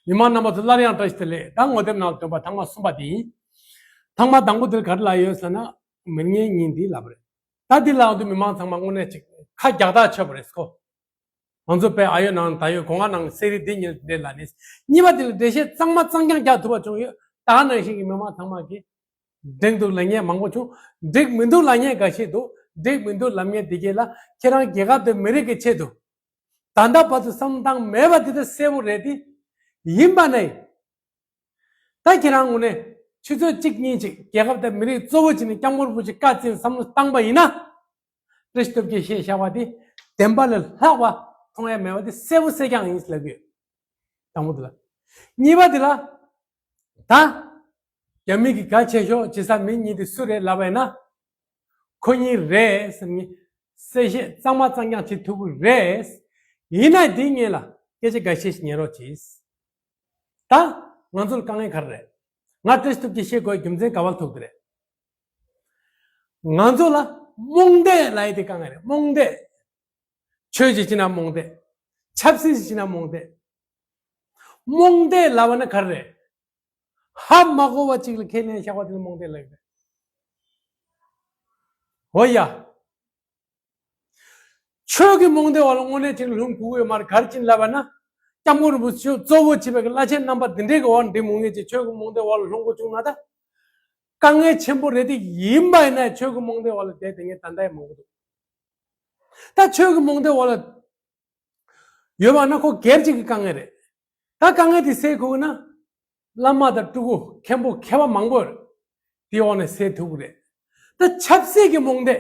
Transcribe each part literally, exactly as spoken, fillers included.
མི་མང་རྣམ་པ་ཚོ་སླར་ཡང་བཀྲ་ཤིས་བདེ་ལེགས། ད་ངོ་དེབ་ནང་ལ་འདོན་པ་ཐེངས་མ་གསུམ་པ་དེ་ཡིན། ཐེངས་མ་དང་པོ་དེར་ག་རེ་ལབ་ཡོད་ཟེར་ན། མི་ངན་གཉིས་འདི་ལབ་པ་རེད། ད་འདི་ལབ་དུས་མི་མང་ཚང་མ་དངོས་གནས་ཅིག་ཁ་རྒྱག་ཐག་ཆོད་པ་རེད་ཁོ། ང་ཚོ་དཔེ་ཨ་ཡོད་ནང་ད་ཡོད་གོ་ང་ནང་གསེར་རི་འདི་ཉིད་འདྲེ་ལ་ནི། གཉིས་པ་དེ་ལ་འགྲེལ་བཤད་གཙང་མ་གཙང་རྐྱང་རྒྱག་ཐུབ་པ་བྱུང་ཡོད། ད་ནང་བཞིན་གྱི་མི་མང་ཚང་མ་གིས་འགྲིག་འདུག་ལབ་མཁན་མང་པོ་བྱུང་། འགྲིག་མི་འདུག་ལབ་མཁན་འགའ་ཤས་འདུག་འགྲིག་མི་འདུག་ལབ་མཁན་དེ་གས་ལ་ཁྱེད་རང་རྒྱལ་ཁབ་དང་མི་རིགས་ཀྱི་ཆེད་དུ་ད་ལྟ་བར་དུ་བསམ་བློ་བཏང་མེད་པ་དེ་ད་གསལ་པོ་རེད་དེ། ཡིན་པ་ནས། ད་ཁྱེད་རང་ངོས་ནས་ཆུ་ཚོད་གཅིག་གཉིས་ཅིག་རྒྱལ་ཁབ་དང་མི་རིགས་གཙོ་བོ་བྱས་ནས་སྐྱབས་མགོན་རིན་པོ་ཆེ་བཀའ་བཙན་བསམ་བློ་བཏང་པ་ཡིན་ན། བཀྲ་ཤིས་སྟོབས་རྒྱལ་བཤད་བཞག་པ་དེ་བདེན་པ་ལས་ལྷག་པ་མཐོང་ཡ་མེད་པ་དེ་གསལ་པོ་གསལ་རྐྱང་ཡིན་ལབ་ཀྱི་ཡོད། དང་པོ་དེ་ལ། གཉིས་པ་དེ་ལ། ད། རྒྱ་མི་གི་ག་བྱེད་ཤོག་བྱེད་ས་མི་གཉིས་དེ་སུ་རེད་ལབ་པ་ཡིན་ན། ཁོ་གཉིས་རེད་ཟེར་ནས་གསལ་བཤད་གཙང་མ་གཙང་རྐྱང་བྱེད་ཐུབ་ཀྱི་རེད། ཡིན་ན་དེའི་སྔོན་ལ་སྐད་ཆ་འགའ་ཤས་ཤིག་ཉན་རོགས་གྱིས། ད་ང་ཚོ་ལ་དཀའ་ངལ་ག་རེ་རེད། ང་བཀྲ་ཤིས་སྟོབས་རྒྱལ་བཤད་དགོས་རྒྱུ་མཚན་ག་པར་ཐུག་དེ་རེད། ང་ཚོ་ལ་རྨོངས་དད་ལབ་ཡས་དེ་དཀའ་ངལ་རེད། རྨོངས་དད། ཆོས་ཀྱི་ཕྱི་ནང་རྨོངས་དད། ཆབ་སྲིད་ཀྱི་ཕྱི་ནང་རྨོངས་དད། རྨོངས་དད་ལབ་པ་ན་ག་རེ་རེད། ཧ་མ་གོ་བ་ཅིག་ལ་ཁས་ལེན་བཞག་པ་དེ་ལ་རྨོངས་དད་ལབ་ཀྱི་རེད། འོ་ཡ། ཆོས་ཀྱི་རྨོངས་དད་འོག་ལ་དངོས་གནས་ཅིག་ལ་ལྷུང་དགོས་ཀྱི་ཡོད་མ་རེད། ག་རེ་བྱས་ནས་ལབ་པ་ན། སྐྱབས་མགོན་རིན་པོ་ཆེ་གཙོ་བོ་བྱས་པའི་བླ་ཆེན་རྣམ་པ་འདི་འདྲའི་གི་འོག་འདི་མོ་ངེས་ཀྱི་ཆོས་ཀྱི་རྨོངས་དད་འོག་ལ་ལྷུང་དགོས་བྱུང་ན་ད། དཀའ་ངལ་ཆེན་པོ་རེད་དེ། ཡིན་པ་ཡིན་ན་ཆོས་ཀྱི་རྨོངས་དད་འོག་ལ་བསྡད་དེ་ངས་ད་ལྟ་ཡང་མང་པོ་འདུག་ད་ཆོས་ཀྱི་རྨོངས་དད་འོག་ལ་ཡོད་པ་ན་ཁོ་སྒེར་གཅིག་གི་དཀའ་ངལ་རེད། ད་དཀའ་ངལ་དེ་སེལ་དགོས་ན། བླ་མ་དང་སྤྲུལ་སྐུ་མཁན་པོ་མཁས་པ་མང་པོ་རེད། དེའི་འོག་ནས་སེལ་ཐུབ་ཀྱི་རེད། ད་ཆབ་སྲིད་ཀྱི་རྨོངས་དད་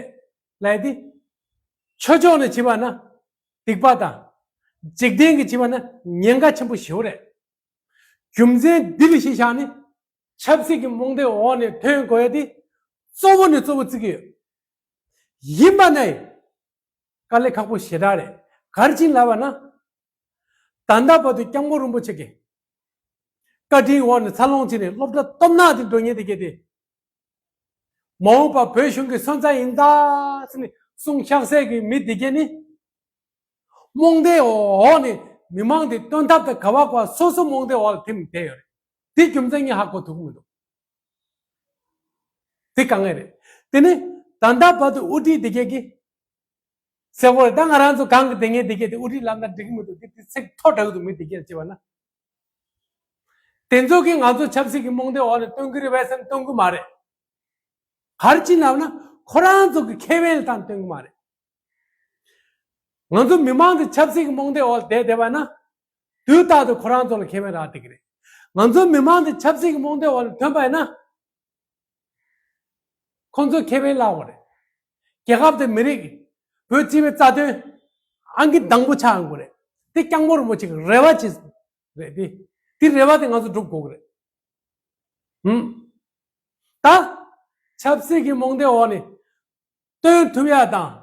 ལབ་ཡས་དེ། ཆོས་ཕྱོགས་ནས་བྱས་པ་ན་སྡིག་པ་དང་། འཇིག་རྟེན་གྱི་བྱས་པ་ན་ཉེན་ཁ་ཆེན་པོ་ཞེ་པོ་རེད། རྒྱུ་མཚན་འདི་ལ་གཞི་བཞག་ནས་ཆབ་སྲིད་ཀྱི་རྨོངས་དད་འོག་ནས་ཐོན་དགོས་ཡ་དེ་གཙོ་བོ་ནས་གཙོ་བོ་བརྩི་གི་ཡོད། ཡིན་པ་ནས་དཀའ་ལས་ཁག་པོ་ཞེ་དྲག་རེད། ག་རེ་བྱས་ནས་ལབ་པ་ན། ད་ལྟ་བར་དུ་སྐྱབས་མགོན་རིན་པོ་ཆེ་གི་བཀའ་དྲིན་འོག་ནས་འཚར་ལོངས་བྱས་ནས་སློབ་གྲྭ་སྟོབས་ན་དེ་འགྲོ་མཁན་དེ་གས་དེ། མ་འོངས་པ་བོད་གཞུང་གི་སོན་རྩ་ཡིན་ད་ཟེར་ནས་གསུང་ཤག་སའི་གི་མི་དེ་གས་ནི། རྨོངས་དད་འོག་ནས་མི་མང་དེ་བཏོན་ཐབས་དང་ག་བ་ག་བ་སོ་སོ་རྨོངས་དད་འོག་ལ་ཐིམ་བསྡད་ཡོད་རེད། དེ་རྒྱུ་མཚན་ངས་ཧ་གོ་ཐུབ་ཀྱི་མི་འདུག་དེ་དཀའ་ངལ་རེད། དེ་ནི་ད་ལྟ་བར་དུ་དབུ་ཁྲིད་དེ་གས་ཀྱི་ཟེར་བ་རེད། ད་ང་རང་ཚོ་གང་གི་དེ་ངས་དེ་གས་དེ་དབུ་ཁྲིད་ལབ་ན་འགྲིག་གི་མི་འདུག་དེ་དེ་ཚིག་མཐོ་དྲགས་འདུག་མི་དེ་གས་ལ་བྱས་པ་ན། དེ་ཚོ་གིས་ང་ཚོ་ཆབ་སྲིད་ཀྱི་རྨོངས་དད་འོག་ནས་སྟོན་གི་རེད་པས་ཟེར་ན་སྟོན་གི་མ་རེད། ག་རེ་བྱས་ནས་ལབ་ན་ཁོ་རང་ཚོ་གི་ཁེ་ཕན་ལ་བལྟས་ནས་སྟོན་གི་མ་རེད། ང་ཚོ་མི་མང་དེ་ཆབ་སྲིད་ཀྱི་རྨོངས་དད་འོག་ལ་བསྡད་བསྡད་པ་ན། དུས་རྟག་ཏུ་ཁོ་རང་ཚོ་ལ་ཁེ་ཕན་རག་བསྡད་ཀྱི་རེད། ང་ཚོ་མི་མང་དེ་ཆབ་སྲིད་ཀྱི་རྨོངས་དད་འོག་ལ་ཐོན་པ་ཡིན་ན། ཁོང་ཚོའི་ཁེ་ཕན་བརླག་པ་རེད། རྒྱལ་ཁབ་དང་མི་རིགས། བོད་སྤྱི་པའི་རྩ་དོན་ཨང་ཀི་དང་པོ་ཆགས་ཡོང་གི་རེད། དེ་སྐྱབས་མགོན་རིན་པོ་ཆེ་གི་རེ་བ་ཅིག་རེད་དེ། དེ་རེ་བ་དེ་ང་ཚོ་སྒྲུབ་དགོས་ཀྱི་རེད། ཧུམ། ད་ཆབ་སྲིད་ཀྱི་རྨོངས་དད་འོག་ནས་སྟོན་ཐུབ་ཡ་དང་།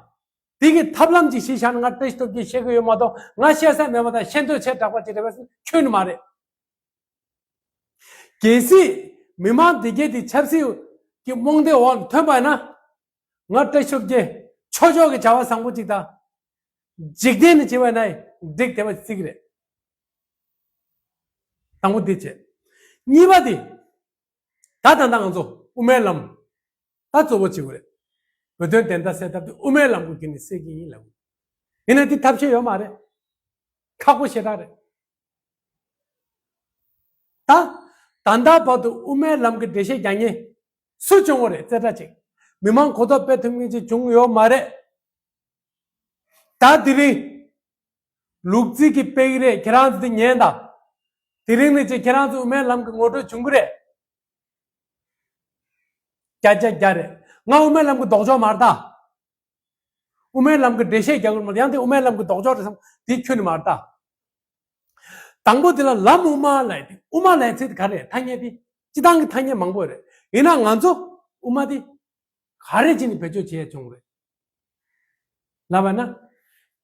དེ་གི་ཐབས་ལམ་ཅིག་གཞི་བཞག་ན་ང་བཀྲ་ཤིས་སྟོབས་རྒྱལ་བཤད་ཀྱི་ཡོད་མ་གཏོགས་ང་བཤད་ས་མེད་པ་དང་ཤེས་འདོད་བྱས་དྲགས་པ་ཅིག་རེད་པས་ཁྱོན་ནས་མ་རེད། གལ་སྲིད་མི་མང་དེ་གས་དེ་ཆབ་སྲིད་ཀྱི་རྨོངས་དད་འོག་ལ་ཐོན་པ་ཡིན་ན། ང་བཀྲ་ཤིས་སྟོབས་རྒྱལ་ཆོས་ཕྱོགས་ཀྱི་བྱ་བ་བཟང་པོ་ཅིག་དང་། འཇིག་རྟེན་ནས་བྱས་པ་ན་འགྲིག་བསྡད་པ་བརྩི་གི་རེད། དང་པོ་འདི་བྱས། གཉིས་པ་དེ། ད་ད་ལྟ་ང་ཚོ་དབུ་མའི་ལམ། ད་གཙོ་བོ་བྱེད་དགོས་རེད། བོད་དོན་བདེན་མཐའ་གསལ་ཐབས་དེ་དབུ་མའི་ལམ་གྱི་བརྒྱུད་ནས་གསལ་གྱི་ཡིན་ལབ། ཡིན་ན་འདི་ཐབས་ཤེས་ཡོད་མ་རེད། ཁག་པོ་ཞེ་དྲག་རེད། ད། ད་ལྟ་བར་དུ་དབུ་མའི་ལམ་གྱི་འགྲེལ་བཤད་རྒྱག་མཁན་སུ་བྱུང་བ་རེད། རྩེ་གྲ་ཅིག་མི་མང་གོ་རྟོགས་སྤེལ་ཐུབ་མཁན་ཅིག་བྱུང་ཡོད་མ་རེད། ད་དེ་རིང་ལུག་རྫི་གིས་སྤེལ་གི་རེད། ཁྱེད་རང་ཚོ་དེ་ཉན་དང་། དེ་རིང་ནས་ཅིག་ཁྱེད་རང་ཚོ་དབུ་མའི་ལམ་གྱི་ངོ་སྤྲོད་བྱུང་གི་རེད། བརྒྱ་ཆ་བརྒྱ་རེད། ང་དབུ་མའི་ལམ་གྱི་ལྡོག་ཕྱོགས་མ་རེད་ད། དབུ་མའི་ལམ་གྱི་འགྲེལ་བཤད་རྒྱག་གི་མ་རེད། ཡང་དེ་དབུ་མའི་ལམ་གྱི་ལྡོག་ཕྱོགས་རེད་བསམ་དེ་ཁྱོན་ནས་མ་རེད་ད། དང་པོ་དེ་ལ་ལམ་དབུ་མ་ལབ་ཡས་དེ། དབུ་མ་ལབ་ཡས་ཚིག་དེ་ག་རེ་རེད། ཐ་སྙད་དེ། སྤྱི་བཏང་གི་ཐ་སྙད་མང་པོ་རེད། ཡིན་ན་ང་ཚོ་དབུ་མ་དེ་ག་རེ་བྱས་ནས་བེད་སྤྱོད་བྱས་བྱུང་རེད་ལབ་པ་ན།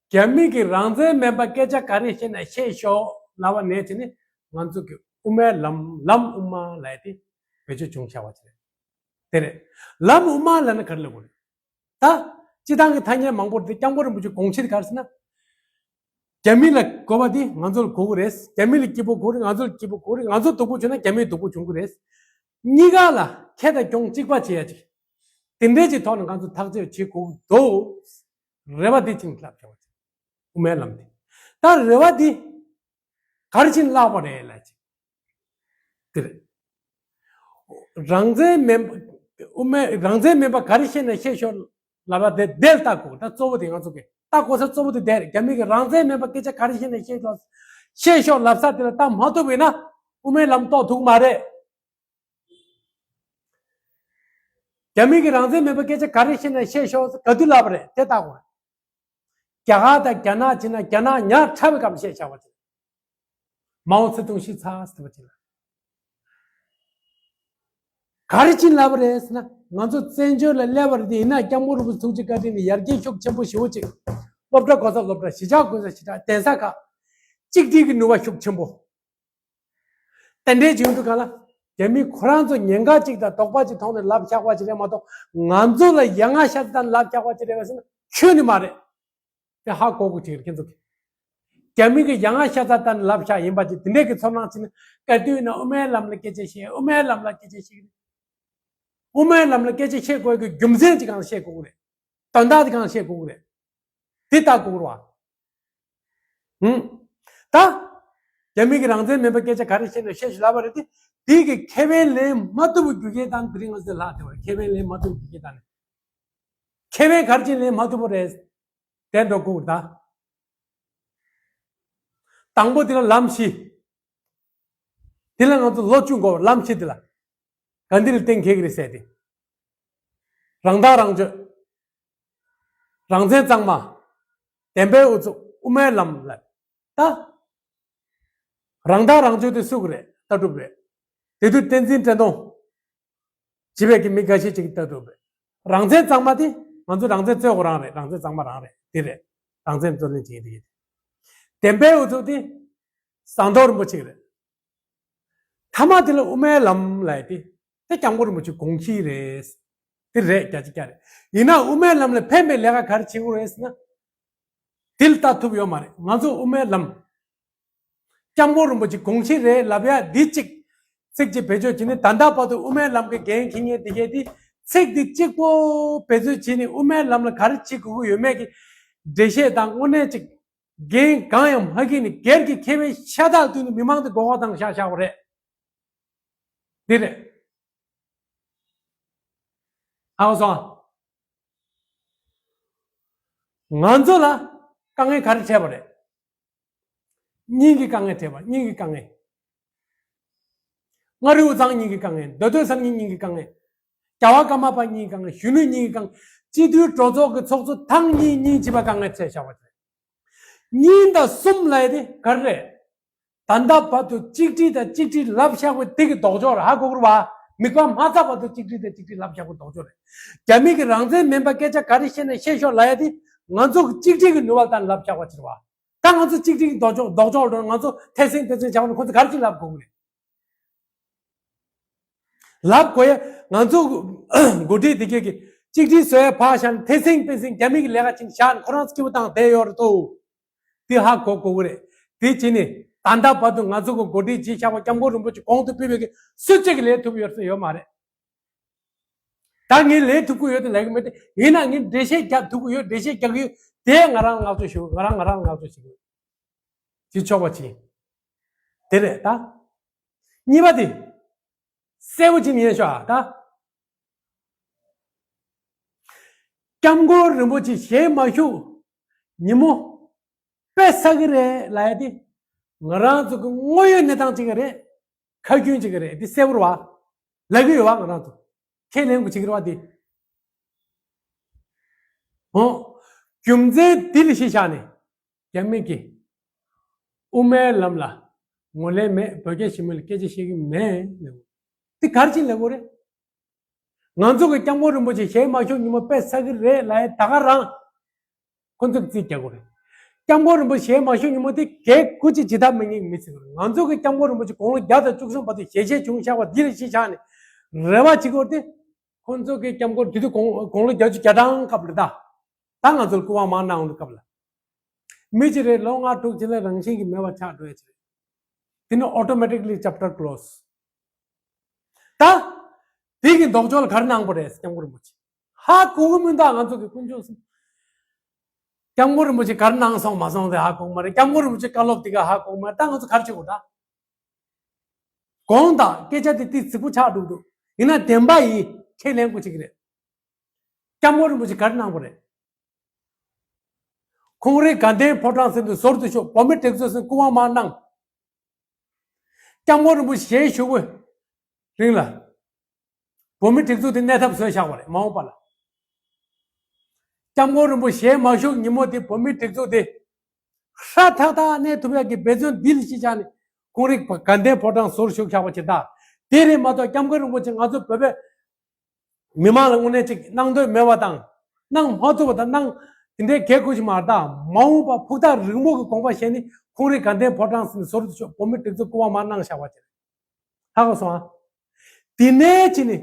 རྒྱ་མི་གིས་རང་བཙན་མེད་པ་སྐད་ཆ་ག་རེ་བཤད་ན་བཤད་ཤོག་ལབ་པ་ནས་བྱས་ནས་ང་ཚོ་གི་དབུ་མའི་ལམ། ལམ་དབུ་མ་ལབ་ཡས་དེ་བེད་སྤྱོད་བྱུང་བཞག་པ་ཅིག་རེད། དེ་རེད། ལམ་དབུ་མ་ལབ་ན་ག་རེ་ལབ་དགོས་རེད། ད་སྤྱི་བཏང་གི་ཐ་སྙད་མང་པོ་རེད་དེ། སྐྱབས་མགོན་རིན་པོ་ཆེའི་དགོངས་གཞི་དེ་ག་རེ་ཟེར་ན། རྒྱ་མི་ལ་དགོས་པ་དེ་ང་ཚོ་ལ་དགོས་ཀྱི་རེད། རྒྱ་མི་ལ་སྐྱིད་པོ་དགོས་རེད། ང་ཚོ་ལ་སྐྱིད་པོ་དགོས་རེད། ང་ཚོ་སྡུག་པོ་བྱུང་ན་རྒྱ་མི་སྡུག་པོ་བྱུང་གི་རེད། གཉིས་ཀ་ལ་ཁེ་དང་གྱོང་གཅིག་པ་བྱེད་ཡ་ཅིག་དེ་འདྲའི་ཅིག་ཐོག་ནས་ང་ཚོ་ཐག་གཅོད་བྱེད་དགོས་ཀྱི་འདུག་རེ་བ་དེ་ཅིག་ལབ་བྱ་བ་ཅིག་དབུ་མའི་ལམ་དེ། ད་རེ་བ་དེ་ག་རེ་བྱས་ནས་བརླག་པ་རེད་ལབ་ཅིག་དེ་རེད། རང་བཙན་མིན་པ། དབུ་མའི་རང་བཙན་མིན་པ་ག་རེ་བཤད་ན་བཤད་ཤོག་ལབ་ཡ་དེ་དེ་ལ་ལྟ་དགོས། ད་གཙོ་བོ་དེ་ང་ཚོ་གི་ལྟ་དགོས་ས་གཙོ་བོ་དེ་དེ་རེད། རྒྱ་མི་གི་རང་བཙན་མིན་པ་སྐད་ཆ་ག་རེ་བཤད་ན་བཤད་ཤོག་བཤད་ཤོག་ལབ་ས་དེ་ལ་ལྟ་མ་ཐུབ་པ་ཡིན་ན་དབུ་མའི་ལམ་རྟོགས་ཐུབ་ཀྱི་མ་རེད། རྒྱ་མི་གི་རང་བཙན་མིན་པ་སྐད་ཆ་ག་རེ་བཤད་ན་བཤད་ཤོག་ག་དུས་ལབ་པ་རེད། དེ་ལྟ་དགོས། རྒྱ་གར་དང་རྒྱ་ནག་བྱས་ན་རྒྱ་ནག་ཉག་ཕྲ་བའི་སྐབས་བཤད་བཞག་པ་ཅིག་མའོ་ཙེ་ཏུང་ཤི་ཚར་ཟེར་བ་ཅིག་ལ། ག་རེ་བྱས་ནས་ལབ་པ་རེད་ཟེར་ན། ང་ཚོ་བཙན་བྱོལ་ལ་སླེབས་པ་རེད་དེ། ཡིན་ན་སྐྱབས་མགོན་རིན་པོ་ཆེ་ཐུགས་རྗེ་བཀའ་དྲིན་ནས་ཡར་རྒྱས་ཤུགས་ཆེན་པོ་ཞེ་པོ་ཅིག་སློབ་གྲྭ་དགོས་ས་སློབ་གྲྭ། གཞིས་ཆགས་དགོས་ས་གཞིས་ཆགས། གདན་ས་ཁག་གཅིག་སྒྲིལ་གྱི་ནུས་པ་ཤུགས་ཆེན་པོ། དེ་འདྲའི་བྱུང་དུས་ག་ལ། རྒྱ་མི་ཁོ་རང་ཚོ་ཉེན་ཁ་གཅིག་དང་དོགས་པ་གཅིག་མཐོང་ནས་ལབ་བཞག་པ་ཅིག་རེད་མ་གཏོགས། ང་ཚོ་ལ་ཡ་ང་ཤ་ཚ་དང་ལབ་བཞག་པ་ཅིག་རེད་པས་ཟེར་ན་ཁྱོན་ནས་མ་རེད། དེ་ཧ་གོ་དགོས་ཅིག་རེད་ཁྱེད་ཚོ་གིས། རྒྱ་མི་གི་ཡ་ང་ཤ་ཚ་དང་ལབ་བཞག་ཡིན་པ་ཅིག་དེ་འདྲའི་གི་ཚོར་སྣང་བྱས་ན། ག་དུས་ན་དབུ་མའི་ལམ་ལ་སྐད་ཆ་བཤད། དབུ་མའི་ལམ་ལ་སྐད་ཆ་བཤད་གི་རེད། དབུ་མའི་ལམ་ལ་སྐད་ཆ་བཤད་དགོས་ཀྱི་རྒྱུ་མཚན་ཅིག་གང་བཤད་དགོས་ཀྱི་རེད། དོན་དག་དེ་གང་བཤད་དགོས་ཀྱི་རེད། དེ་ལྟ་དགོས་རེད་བ། ཧུམ། ད། རྒྱ་མི་གི་རང་བཙན་མིན་པ་སྐད་ཆ་ག་རེ་བཤད་ན་བཤད་ཤིག་ལབ་པ་རེད་དེ། དེ་གི་ཁེ་ཕན་ལེན་མ་ཐུབ་པའི་རྒྱུ་རྐྱེན་དང་དེ་རིང་ང་ཚོ་ལྷག་བསྡད་པ་རེད། ཁེ་ཕན་ལེན་མ་ཐུབ་པའི་རྒྱུ་རྐྱེན་དང་ནི། ཁེ་ཕན་ག་རེ་བྱས་ལེན་མ་ཐུབ་པ་རེད། དེ་འགྲོ་དགོས་ད། དང་པོ་དེ་ལ་ལམ་བཞི། དེ་ལ་ང་ཚོ་ལོ་བཅུ་འགོར་བ་ལམ་བཞི་དེ་ལ། ག་འདི་ལ་གཏན་འཁེལ་གི་རེད་ཟེར་ཏེ། རང་ཐག་རང་གཅོད། རང་བཙན་གཙང་མ། བདེན་པའི་ཨུ་ཚུགས། དབུ་མའི་ལམ་ལ། ད། རང་ཐག་རང་གཅོད་དེ་སུ་གི་རེད། ལྟ་གྲུབ་རེད། དེ་དུས་བསྟན་འཛིན་བཀྲས་མཐོང་། བྱེད་པའི་གི་མི་འགའ་ཤས་ཅིག་ལྟ་གྲུབ་རེད། རང་བཙན་གཙང་མ་དེ་ང་ཚོ་རང་བཙན་རྩོད་དགོས་རང་རེད། རང་བཙན་གཙང་མ་རང་རེད། དེ་རེད། རང་བཙན་རྩོད་ལེན་བྱེད་ཀྱི་དེ་གི། བདེན་པའི་ཨུ་ཚུགས་དེ། ཟམ་གདོང་རིན་པོ་ཆེ་གི་རེད། མཐའ་མ་དེ་ལ་དབུ་མའི་ལམ་ལབ་ཡ་དེ། དེ་སྐྱབས་མགོན་རིན་པོ་ཆེ་དགོངས་གཞི་རེད། དེ་རེད། བརྒྱ་ཆ་བརྒྱ་རེད། ཡིན་ན་དབུ་མའི་ལམ་ལ་ཕན་པའི་ལས་ཀ་ག་རེ་བྱེད་དགོས་རེད་ཟེར་ན། དེ་ལ་ལྟ་ཐུབ་ཡོད་མ་རེད། ང་ཚོ་དབུ་མའི་ལམ། སྐྱབས་མགོན་རིན་པོ་ཆེ་དགོངས་གཞི་རེད་ལབ་ཡ་འདི་གཅིག་ཚིག་གཅིག་བེད་སྤྱོད་བྱས་ནས་ད་ལྟ་བར་དུ་དབུ་མའི་ལམ་གྱི་འགན་འཁྱེར་མཁན་དེ་གས་དེ། ཚིག་འདི་གཅིག་པོ་བེད་སྤྱོད་བྱས་ནས་དབུ་མའི་ལམ་ལ་ག་རེ་བྱེད་དགོས་ཀྱི་ཡོད་མེད་ཀྱི་འགྲེལ་བཤད་དང་དངོས་གནས་གཅིག་འགན་གང་ཡང་མ་འཁྱེར་ནས་སྒེར་གྱི་ཁེ་ཕན་ཤ་སྟག་བསྟུན་ནས་མི་མང་དེ་མགོ་སྐོར་བཏང་བཞག་བཞག་པ་རེད། འདི་རེད། ཧ་གོ་སོང་ཨ། ང་ཚོ་ལ་དཀའ་ངལ་ག་རེ་འཕྲད་པ་རེད། གཉིས་ཀྱི་དཀའ་ངལ་འཕྲད་པ། གཉིས་ཀྱི་དཀའ་ངལ། མངའ་རིས་དབུས་གཙང་གཉིས་ཀྱི་དཀའ་ངལ། མདོ་སྟོད་ས་གཉིས་གཉིས་ཀྱི་དཀའ་ངལ། རྒྱལ་བ་ཀརྨ་པ་གཉིས་ཀྱི་དཀའ་ངལ། གཞོན་ནུ་གཉིས་ཀྱི་དཀའ་ངལ། སྤྱི་འཐུས་གྲོས་ཚོགས་ཀྱི་ཚོགས་གཙོ་ཐེངས་གཉིས་གཉིས་བྱས་པ་དཀའ་ངལ་འཕྲད་བཞག་པ་རེད། གཉིས་དང་གསུམ་ལབ་ཡ་དེ་ག་རེ་རེད། ད་ལྟ་བར་དུ་གཅིག་སྒྲིལ་དང་གཅིག་སྒྲིལ་ལབ་བཞག་པའི་དེ་གི་ལྡོག་ཕྱོགས་རེད། ཧ་གོ་གི་རེད་བ། མིག་དཔེ་མ་ཚགས་བར་དུ་གཅིག་སྒྲིལ་དང་གཅིག་སྒྲིལ་ལབ་བཞག་པའི་ལྡོག་ཕྱོགས་རེད། རྒྱ་མི་གི་རང་བཙན་མིན་པ་སྐད་ཆ་ག་རེ་བཤད་ན་བཤད་ཤོག་ལབ་ཡ་དེ་ང་ཚོ་གི་གཅིག་སྒྲིལ་གི་ནུས་པ་དང་ལབ་བཞག་པ་ཅིག་རེད་བ། ད་ང་ཚོ་གཅིག་སྒྲིལ་གྱི་ལྡོག་ཕྱོགས་ལྡོག་ཕྱོགས་འགྲོ་ན་ང་ཚོ་ཐེ་སེང་ཐེ་སེང་བྱ་བ་ནི་ཁོ་ཚོ་ག་རེ་ཅིག་ལབ་དགོས་ཀྱི་རེད། ལབ་དགོས་ཡ། ང་ཚོ་འགོ་ཁྲིད་དེ་གས་ཀྱི་གཅིག་སྒྲིལ་བཟོ་ཡ་ཕར་བཞག་ནས་ཐེ་སེང་ཐེ་སེང་རྒྱ་མི་གི་ལས་ཀ་ཅིག་བཞག་ནས་ཁོ་རང་ཚོ་སྐྱིད་པོ་བཏང་བསྡད་ཡོད་རེད་དོ། དེ་ཧ་གོ་དགོས་ཀྱི་རེད། དེ་བྱས་ནས་ད་ལྟ་བར་དུ་ང་ཚོ་གི་འགོ་ཁྲིད་བྱས་བཞག་པ་སྐྱབས་མགོན་རིན་པོ་ཆེ་གོང་དུ་ཕེབས་པའི་གི་སུ་གཅིག་གིས་ལས་ཐུབ་ཀྱི་ཡོད་ཟེར་ཡོད་མ་རེད། ད་ངས་ལས་ཐུབ་ཀྱི་ཡོད་དེ་ལབ་ཀྱི་མེད་དེ། ཡིན་ན་ངས་འགྲེལ་བཤད་རྒྱག་ཐུབ་ཀྱི་ཡོད། འགྲེལ་བཤད་རྒྱག་གི་ཡོད། དེ་ང་རང་ལ་བསྔགས་བརྗོད་ཞུ། ང་རང་ང་རང་ལ་བསྔགས་བརྗོད་ཞུ་གི་ཡོད། ཅིག་ཆོག་པ་ཅིག་དེ་རེད་ད། གཉིས་པ་དེ། གསལ་པོ་ཅིག་ཉན་ཤོག་ཨ་ད། སྐྱབས་མགོན་རིན་པོ་ཆེ་ཞལ་མ་བཞུགས་ཉིན་མོ་དཔེ་ཟ་གི་རེད་ལབ་ཡ་དེ། ང་རང་ཚོ་གི་དངོས་ཡོད་གནས་སྟངས་ཅིག་རེད། ཁ་རྒྱུན་ཅིག་རེད། དེ་གསལ་པོ་རེད་བ། ལབ་ཀྱི་ཡོད་བ། ང་རང་ཚོ་ཁས་ལེན་དགོས་ཅིག་རེད་བ་དེ། འོ། རྒྱུ་མཚན་དེ་ལ་གཞི་བཞག་ནས་རྒྱ་མི་གིས་དབུ་མའི་ལམ་ལ་ངོས་ལེན་མེད། བོད་རྒྱ་ཞི་མོལ་ལ་སྐད་ཆ་བཤད་ཀྱི་མེད་ལབ། དེ་ག་རེ་བྱས་ལབ་དགོས་རེད། ང་ཚོ་གི་སྐྱབས་མགོན་རིན་པོ་ཆེ་ཞལ་མ་བཞུགས་ཉིན་མོ་དཔེ་ཟ་གི་རེད་ལབ་ཡ་ད་ག་རང་ཁོ་ཚོས་རྩིས་རྒྱག་དགོས་རེད། སྐྱབས་མགོན་རིན་པོ་ཆེ་ཞལ་མ་བཞུགས་ཉིན་མོ་དེ་གས་སྐུ་ཅི་ཇི་ལྟར་མི་ཉན་མི་ཚིག་རེད། ང་ཚོ་གི་སྐྱབས་མགོན་རིན་པོ་ཆེ་དགུང་ལོ་བརྒྱ་དང་བཅུ་གསུམ་བར་དུ་ཞལ་ཞལ་བྱུང་བཞག་པ་འདི་ལ་གཞི་བཞག་ནས་རེ་བ་བྱེད་དགོས་ཏེ། ཁོ་ཚོ་གི་སྐྱབས་མགོན་དེ་དུས་དགུང་དགུང་ལོ་བརྒྱད་ཅུ་གྱ་གྲངས་སྐབས་རེད་ད། ད་ང་ཚོར་སྐུ་དབང་མར་གནང་ཡོང་དུས་སྐབས་ལ། མི་གཅིག་རེ་ལོ་ལྔ་དྲུག་ཅིག་ལ་རང་བཞིན་གྱིས་མེད་པ་ཆགས་འགྲོ་ཡ་ཅིག་རེད། དེ་ནི་automatically chapter close། ད་དེ་གི་ལྡོག་ཕྱོགས་ལ་ག་རེ་གནང་པ་རེད། སྐྱབས་མགོན་རིན་པོ་ཆེ་ཧ་གོ་གི་མི་འདུག་ང་ཚོ་གི་དཀོན་མཆོག་གསུམ། སྐྱབས་མགོན་རིན་པོ་ཆེ་ག་རེ་གནང་སོང་མ་སོང་དེ་ཧ་གོ་གི་མ་རེད། སྐྱབས་མགོན་རིན་པོ་ཆེ་བཀའ་སློབ་དེ་ག་ཧ་གོ་གི་མ་རེད། ད་ང་ཚོ་ག་རེ་བྱེད་དགོས་ད། དགོངས་དག་སྐད་ཆ་དེ་ཏི་རྫིག་པོ་ཆགས་འགྲོ་འདུག་ཡིན་ན་བདེན་པ་ཡིན། ཁས་ལེན་དགོས་ཅིག་རེད། སྐྱབས་མགོན་རིན་པོ་ཆེ་ག་རེ་གནང་པ་རེད། ཁོང་རའི་དགའ་ལྡན་ཕོ་བྲང་ཟེར་དུས་ཟུར་དུ་ཤོག་བོད་མི་སྒྲིག་འཛུགས་ཟེར་སྐུ་དབང་མར་གནང་། སྐྱབས་མགོན་རིན་པོ་ཆེ་ཞལ་བཞུགས་པའི་རིང་ལ། བོད་མི་སྒྲིག་འཛུགས་དེ་གནས་ཐབས་བཟོས་བཞག་པ་རེད་མ་འོངས་པ་ལ། སྐྱབས་མགོན་རིན་པོ་ཆེ་མ་བཞུགས་ཉིན་མོ་དེ་བོད་མི་སྒྲིག་འཛུགས་དེ། ཧྲ་ཐག་ཐག་གནས་ཐུབ་ཡག་གི་འབད་བརྩོན་འདི་ལ་གཞི་བཞག་ནས་ཁོང་རའི་དགའ་ལྡན་ཕོ་བྲང་ཟུར་བཞུགས་བཞག་པ་ཇི་ལྟར། དེ་རེད་མ་གཏོགས་སྐྱབས་མགོན་རིན་པོ་ཆེ་ང་ཚོ་བོད་པའི་མི་མང་ལ་དངོས་གནས་ཅིག་གནང་འདོད་མེད་པ་དང་། གནང་མ་ཐུབ་པ་དང་། གནང་དེ་འདྲའི་གལ་དགོས་ཤིག་མ་རེད་ད། མ་འོངས་པ་ཕུགས་ཐག་རིང་པོ་གི་དགོངས་པ་བཞེས་ནས་ཁོང་རའི་དགའ་ལྡན་ཕོ་བྲང་ཟེར་ནས་ཟུར་དུ་ཤོག་བོད་མི་སྒྲིག་འཛུགས་སྐུ་དབང་མར་གནང་བཞག་པ་ཅིག་རེད། ཧ་གོ་སོང་ཨ། དེ་ནས་ཕྱིན་ནས་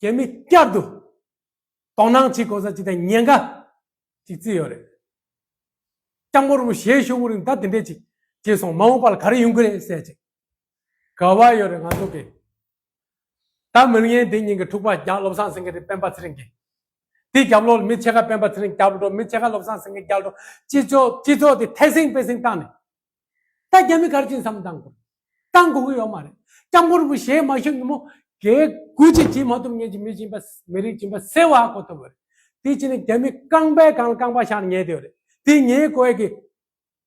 རྒྱ་མི་བསྐྱར་དུ་དོ་སྣང་བྱེད་དགོས་ས་ཅིག་དང་ཉེན་ཁ་ཅིག་བརྩིས་ཡོད་རེད། སྐྱབས་མགོན་རིན་པོ་ཆེ་ཞལ་བཞུགས་རིང་ད་དེ་འདྲས་ཅིག་བྱས་སོང་མ་འོངས་པ་ལ་ག་རེ་ཡོང་གི་རེད་ཟེར་ཅིག་ག་བ་ཡོད་རེད་ང་ཚོ་གི། ད་མི་ངན་འདི་གཉིས་ཀྱི་འཁྲུག་པ་རྒྱག་བློ་བཟང་སེང་གེ་རེད་སྤེན་པ་ཚེ་རིང་གིས། དེ་རྒྱབ་ལོགས་ལ་མི་ཕྱེད་ཀ་སྤེན་པ་ཚེ་རིང་རྒྱབ་འགྲོ། མི་ཕྱེད་ཀ་བློ་བཟང་སེང་གེ་རྒྱབ་འགྲོ། སྤྱི་ཚོགས་སྤྱི་ཚོགས་དེ་ཐེ་སེང་པེ་སེང་བཏང་ནས། ད་རྒྱ་མི་ག་རེ་བྱེད་བསམ་བཏང་དགོས། བཏང་དགོས་ཀྱི་ཡོད་མ་རེད། སྐྱབས་མགོན་རིན་པོ་ཆེ་མ་བཞུགས་ཉིན་མོ་གས་དགུ་ཅིག་བྱེད་མ་ཐུབ་མཁན་གྱི་མི་ཡིན་པ། མི་རིགས་ཡིན་པ་གསལ་བོ་ཧ་གོ་ཐུབ་པ་རེད། དེ་བྱས་ནས་རྒྱ་མི་རྐང་པའི་སྒང་ལ་རྐང་པ་བཞག་ནས་ཉལ་བསྡད་ཡོད་རེད། དེ་ཉལ་དགོས་ཡས་ཀྱི་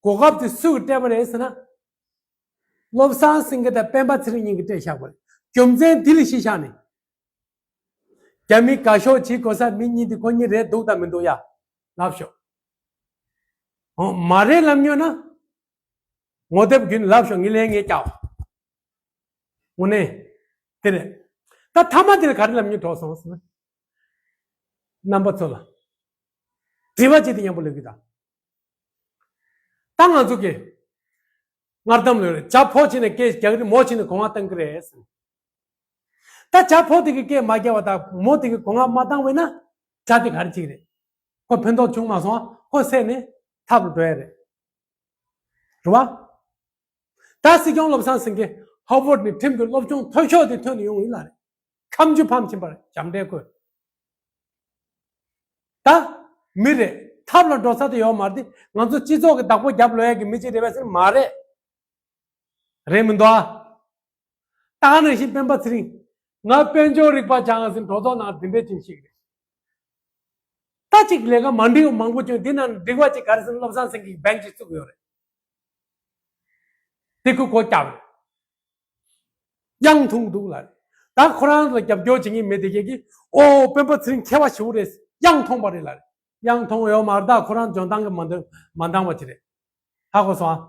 གོ་སྐབས་དེ་སུས་སྤྲད་པ་རེད་ཟེར་ན། བློ་བཟང་སེང་གེ་དང་སྤེན་པ་ཚེ་རིང་གཉིས་ཀྱིས་སྤྲད་བཞག་པ་རེད། རྒྱུ་མཚན་འདི་ལ་གཞི་བཞག་ནས། རྒྱ་མི་དགའ་ཤོས་བྱེད་དགོས་ས་མི་གཉིས་དེ་ཁོ་གཉིས་རེད་འདུག་དང་མི་འདུག་ཡ། ལབ་ཤོག་ཨོ་མ་རེད་ལབ་མྱོང་ན། ངོ་དེབ་བརྒྱུད་ནས་ལབ་ཤོག་ངས་ལན་ངས་རྒྱག་དངོས་གནས། དེ་རེད། ད་མཐའ་མ་དེ་ལ་ག་རེ་ལབ་མྱོང་གྲོགས་སོང་ཟེར་ན། རྣམ་པ་ཚོ་ལ། དྲི་བ་གཅིག་དེ་མཉམ་པོ་ལབ་གི་ད། ད་ང་ཚོ་གི། སྔར་གཏམ་ལོས་རེད། བྱ་ཕོ་བྱས་ནས་སྐད་རྒྱག་གི་རེད། མོ་བྱས་ནས་གོ་ང་བཏང་གི་རེད་ཟེར། ད་བྱ་ཕོ་དེ་གི་སྐད་མ་རྒྱག་པ་དང་མོ་དེ་གི་གོ་ང་མ་བཏང་བས་ན། བྱ་དེ་ག་རེ་བྱེད་ཀྱི་རེད། ཁོ་ཕན་ཐོགས་བྱུང་མ་སོང་། ཁོ་བསད་ནས་ཐབ་ལ་འགྲོ་ཡ་རེད། རེད་བ། ད་སྲིད་སྐྱོང་བློ་བཟང་སེང་གེ་ཧ་ཝར་ཌི་ནས་ཁྲིམས་ཀྱི་སློབ་སྦྱོང་མཐོ་ཤོས་དེ་ཐོན་ནས་ཡོང་ཡིན་ལ་རེད། ཁ་མཆུ་ཕམ་ཕྱིན་པར་བྱམས་བརྩེ་བཀོད། ད་མི་རེད། ཐབ་ལ་འགྲོ་ས་དེ་ཡོད་མ་རེད། ང་ཚོ་སྤྱི་ཚོགས་ཀྱི་བདག་པོ་རྒྱབ་ལོས་ཡ་གི་མི་གཅིག་རེད་པས་ཟེར་མ་རེད། རེད་མི་འདུག་ཨ། ད་ག་ནང་བཞིན་སྤེན་པ་ཚེ་རིང་། ང་དཔལ་འབྱོར་རིག་པ་སྦྱངས་ཟིན་འགྲོ་ཐོག་ནང་འདི་འདྲས་ཅིག་ཤིག་རེད། ད་ཅིག་ལས་ཀ་མ་འགྲིག་མང་པོ་བྱུང་། འདི་ནང་འགྲིག་པ་ཅིག་ག་རེ་ཟེར་ན་བློ་བཟང་སེང་གེ་གི་བེང་ཅིག་བཙུགས་ཡོད་རེད། དེ་ཁོས་སྒོ་བརྒྱབ་རེད། གཡང་འཐུང་འདུག་ལ་རེད། ད་ཁོ་རང་ལ་རྒྱབ་སྐྱོར་བྱེད་མཁན་མི་དེ་གས་ཀྱིས་ཨོ་སྤེན་པ་ཚེ་རིང་མཁས་པ་ཞེ་པོ་རེད། གཡང་འཐུང་པ་རེད་ལ་རེད། གཡང་འཐུང་ཡོད་མ་རེད། ད་ཁོ་རང་འཇོན་ཐང་གིས་མ་འདང་མ་འདང་བ་ཅིག་རེད། ཧ་གོ་སོང་ཨ།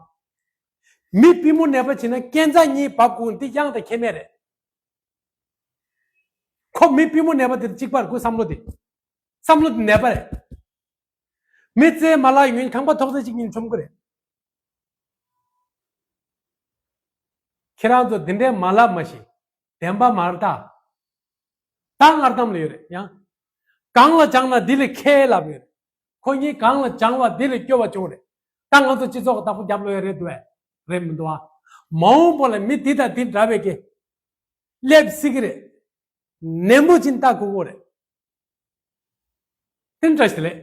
མི་པུས་མོ་ནད་པ་བྱེད་ན་རྐྱེན་རྩ་གཉིས་བབས་དགོས་འདི་གཡང་དང་ཁྱད་མེད་རེད། ཁོ་མི་པུས་མོ་ནད་པ་དེ་གཅིག་པར་ཁོའི་བསམ་བློ་དེ། བསམ་བློ་དེ་ནད་པ་རེད། མི་རྩེད་མ་ལ་ཡོད་ཁང་པ་ཐོག་ཚད་གཅིག་གཉིས་མཆོང་གི་རེད། ཁྱེད་རང་ཚོ་འདི་འདྲའི་མ་ལབ་མ་ཤེས། བདེན་པ་མ་རེད་ད། ད་སྔར་གཏམ་ལ་ཡོད་རེད་ཡང་། གང་ལ་སྦྱངས་ན་འདི་ལས་མཁས་ལབ་ཡོད་རེད། ཁོ་གཉིས་གང་ལ་སྦྱངས་པ་འདི་ལས་སྐྱོ་བ་བྱུང་རེད། ད་ང་ཚོ་སྤྱི་ཚོགས་ཀྱི་བདག་པོ་རྒྱབ་ལོས་ཡ་རེད་འདུག་བས། རེད་མི་འདུག་ཨ། མ་འོངས་པ་ལ་མི་འདི་དང་འདི་འདྲ་བའི་གི་སླེབས་སྲིད་གི་རེད། ནན་པོ་ཅིག་ལྟ་དགོས་ཀྱི་རེད། དེ་འདྲ་ཞིག་ལས།